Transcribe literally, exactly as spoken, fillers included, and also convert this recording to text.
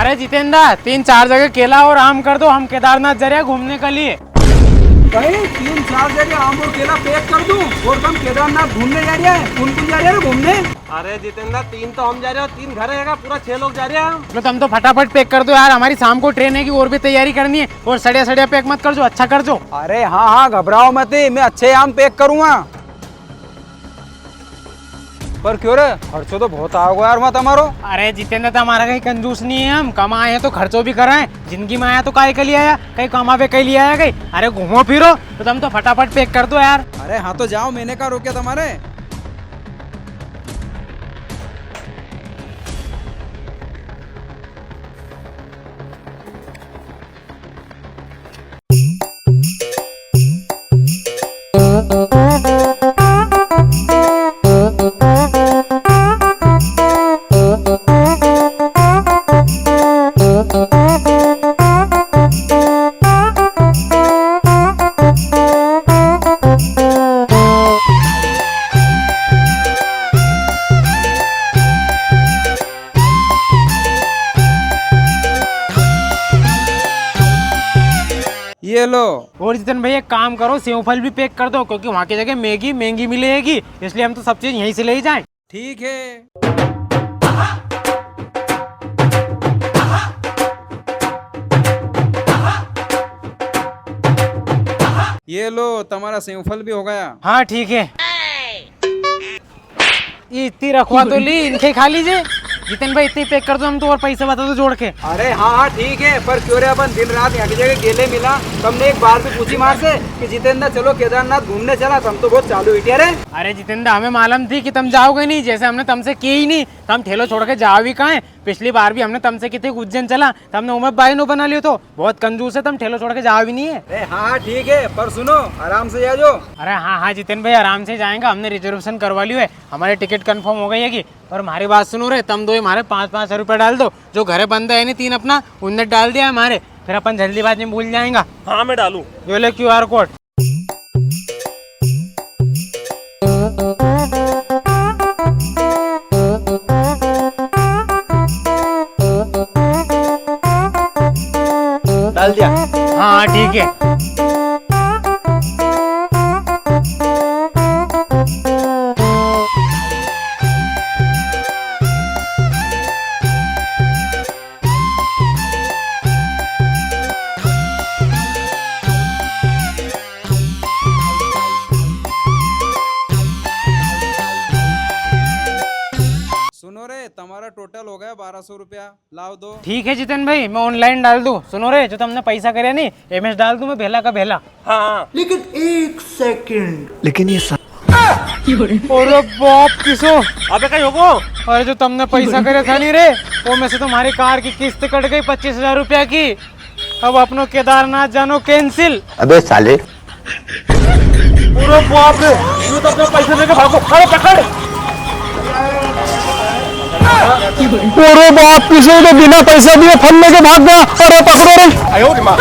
अरे जितेंद्र, तीन चार जगह केला और आम कर दो, हम केदारनाथ जा रहे हैं घूमने के लिए। भाई, तीन चार जगह आम और केला pack कर दूं और हम केदारनाथ घूमने जा रहे हैं। कौन कौन जा रहे हैं घूमने? अरे जितेंद्र, तीन तो हम जा रहे हैं, तीन घर रहेगा, पूरा छह लोग जा रहे हैं हम। तो तुम तो फटाफट pack कर दो यार, हमारी शाम को train है कि और भी तैयारी करनी है। और सड़िया सड़िया pack मत कर जो, अच्छा कर जो। अरे हाँ हाँ, घबराओ मत, मैं अच्छे आम pack करूँगा। पर क्यों रे, खर्चो तो बहुत आवेगो यार वहाँ तुम्हारो। अरे जितेंद्र, तुम्हारा कई कंजूस नी है, हम कमाए हैं तो खर्चो भी कराए, जिंदगी में आया तो काय के लिए आया, कई कमावे के लिए आया कई? अरे घूमो फिरो, तो तुम तो फटाफट pack कर दो यार। अरे हाँ तो जाओ, मैंने का रोक्या तुम्हारे। ये लो। और जितन भाई, एक काम करो, सेवफल भी pack कर दो, क्योंकि वहाँ की जगह मैगी महंगी मिलेगी, इसलिए हम तो सब चीज यहीं से ले ही जाएं। ठीक है। ये लो, तुम्हारा सेवफल भी हो गया। हाँ, ठीक है। ये इतनी रखवा तो ली, इनके खा लीजिए। जितन भाई, इतनी pack कर दो, हम तो और पैसे बता दो जोड़ के। अरे हाँ हाँ, ठीक है, पर क्यों रे, अपन दिन रात यहाँ की जगह गेले मिला, तुमने एक बार भी पूछी मार से कि जितेंद्र चलो केदारनाथ घूमने चला? तुम तो बहुत चालू इटिया रे। अरे जितेंद्र, हमें मालूम थी कि तुम जाओगे नी, जैसे हमने तुमसे की ही नी, तो हम ठेलो छोड़ के जाओ भी कहाँ है? पिछली बार भी हमने तुमसे की थी उज्जैन चला, तो हमने उमे बहानो बना लियो थो। बहुत कंजूस है तुम, ठेलो छोड़ के जाओ भी नी है। अरे हाँ हाँ, ठीक है, पर सुनो, आराम से जा जो। अरे हाँ हाँ जितेन भाई, आराम से जाएंगा, हमने reservation करवा लियो है, हमारी ticket confirm हो गई है कि। पर हमारी बात सुनो रे, तुम दो हमारे पाँच पाँच सौ रुपया डाल दो, जो घरे बंदा है नी तीन अपना, उनने डाल दिया हमारे, फिर अपन जल्दीबाजी में भूल जाएंगा। हाँ, मैं डालूं। यो ले Q R code। डाल दिया। हाँ, ठीक है। सुनो रे, तुम्हारा total हो गया बारह सौ रुपया, लाओ दो। ठीक है जितेन भाई, मैं online डाल दूं। सुनो रे, जो तुमने पैसा करे नी, एमे से डाल दूं मैं भेला का भेला। हाँ, हाँ। लेकिन एक second। लेकिन ये सा- अरे बाप किसो। अबे कई होगो? अरे जो तुमने पैसा करे था नी रे, वो में से तुम्हारी कार की किस्त कट गई पच्चीस हजार रुपया की। अब अपनो केदारनाथ जानो cancel। अबे साले। अरे बाप रे, ये तो अपना पैसा लेके भागो। अरे पकड़। अरे बाप, किसी ने बिना पैसा दिए फल लेके भाग गया। अरे पकड़ो रे। आयो रे माँ।